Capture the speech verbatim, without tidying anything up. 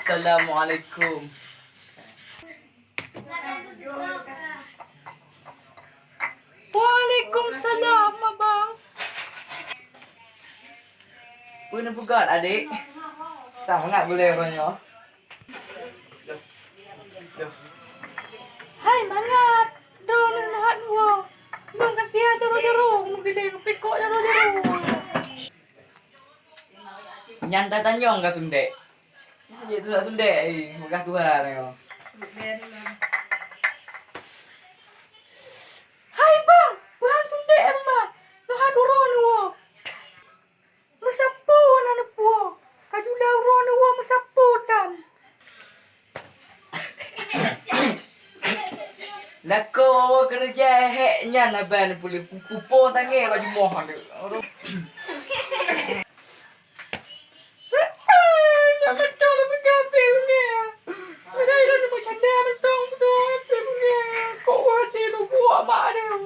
Assalamualaikum. Waalaikumsalam, Abang. Peue neupeugah, Adék? Sang mangat bulèe uroe nyoe. Hai, mangat. Droeneuh neuhat dua. Nyoe ka sia jaroe-jaroe, meukeudéh geupikok jaroe-jaroe. Nyan tatanyong ka sundek. Jeuet teunak sundek, eh, peugah tuha nyoe. Hai bang, peue han sundek rumoh, neuhat uroe neuwoe. Meusapeue na neupuwoe, ka jula uroe neuwoe meusapeue tan. Lakoe woe keureuja hék nyan haba neupuléh, kupo tangé bak jumoh. Nyan mantong lôn peugah pih beungéh. Padahai lôn meucanda mantong beutôi pih beungéh. Kok watèe lôn buok mak lôn.